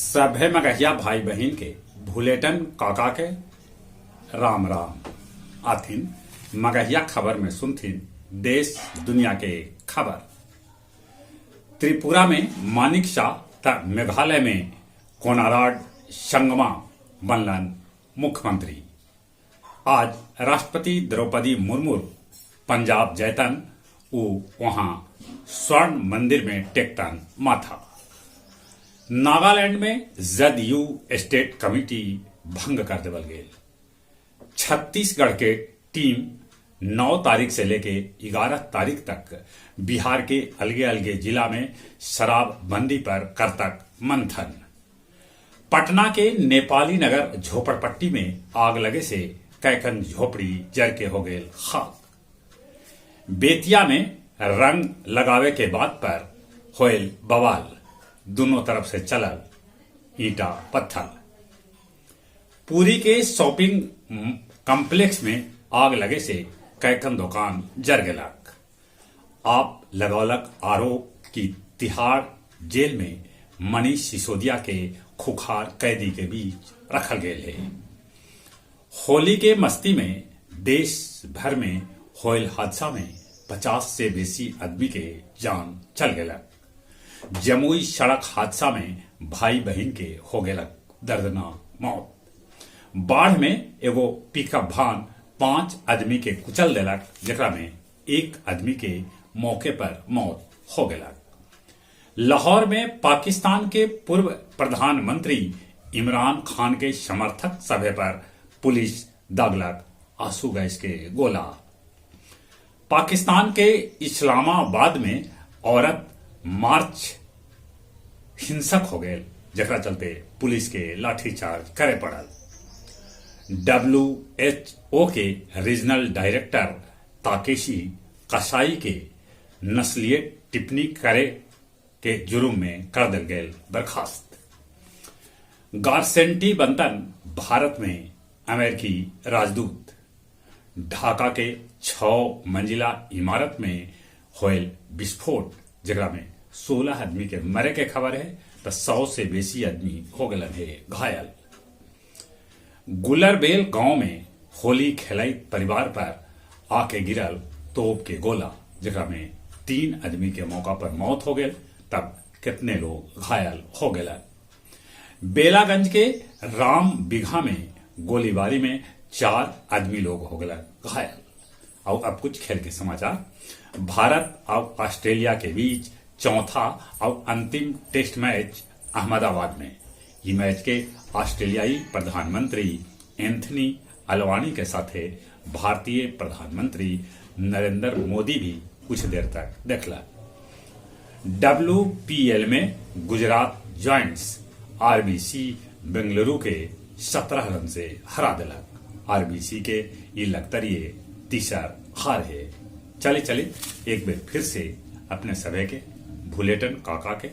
सभे मगहिया भाई बहिन के भुलेटन काका के राम राम। आथिन मगहिया खबर में सुनथिन देश दुनिया के खबर। त्रिपुरा में मानिक शाह त मेघालय में कोनाराड संगमा बनलन मुख्यमंत्री। आज राष्ट्रपति द्रौपदी मुर्मू पंजाब जयतन उ वहां स्वर्ण मंदिर में टेकतन माथा। नागालैंड में जदयू स्टेट कमिटी भंग कर देवल गेल। छत्तीसगढ़ के टीम 9 तारीख से लेके 11 तारीख तक बिहार के अलगे-अलगे जिला में शराबबंदी पर करतक मंथन। पटना के नेपाली नगर झोपड़पट्टी में आग लगे से कैकन झोपड़ी जर के हो गेल खाक। बेतिया में रंग लगावे के बात पर होयल बवाल, दोनों तरफ से चलल ईंटा पत्थर। पुरी के शॉपिंग कॉम्प्लेक्स में आग लगे से कैकन दुकान जर गेलक। आप लगौलक आरोप कि तिहाड़ जेल में मनीष सिसोदिया के खुखार कैदी के बीच रखल गेल हे। होली के मस्ती में देश भर में होयल हादसा में 50 से बेसी आदमी के जान चल गेलक। जमुई सड़क हादसा में भाई बहन के हो गेलक दर्दनाक मौत। बाढ़ में एगो पिकअप वान 5 आदमी के कुचल देलक, जेकरा में 1 आदमी के मौके पर मौत हो गेलक। लाहौर में पाकिस्तान के पूर्व प्रधानमंत्री इमरान खान के समर्थक सभे पर पुलिस दागलक आंसू गैस के गोला। पाकिस्तान के इस्लामाबाद में औरत मार्च हिंसक हो गए, जेकरा चलते पुलिस के लाठीचार्ज करे पड़ल। WHO के रीजनल डायरेक्टर ताकेशी कसाई के नस्लीय टिप्पणी करे के जुर्म में कर दिल गए बर्खास्त। गारसेंटी बनतन भारत में अमेरिकी राजदूत। ढाका के 6 मंजिला इमारत में होयल विस्फोट, जेकरा में 16 आदमी के मरे के खबर है तो 100 से बेसी आदमी हो गए है घायल। गुलरबेल गांव में होली खेलत परिवार पर आके गिरल तोप के गोला, जेकरा में 3 आदमी के मौका पर मौत हो गए, तब कितने लोग घायल हो गए। बेलागंज के राम बिघा में गोलीबारी में 4 आदमी लोग हो गए घायल। और अब कुछ खेल के समाचार। भारत और ऑस्ट्रेलिया के बीच चौथा और अंतिम टेस्ट मैच अहमदाबाद में। ये मैच के ऑस्ट्रेलियाई प्रधानमंत्री एंथनी अल्बानी के साथे भारतीय प्रधानमंत्री नरेंद्र मोदी भी कुछ देर तक देखला। WPL में गुजरात जॉइंट्स आरबीसी बेंगलुरु के 17 रन से हरा दिलक। आरबीसी के ये लगतरिये तीसर हार है। चले चले एक बार फिर से अपने सभे के भुलेटन काका के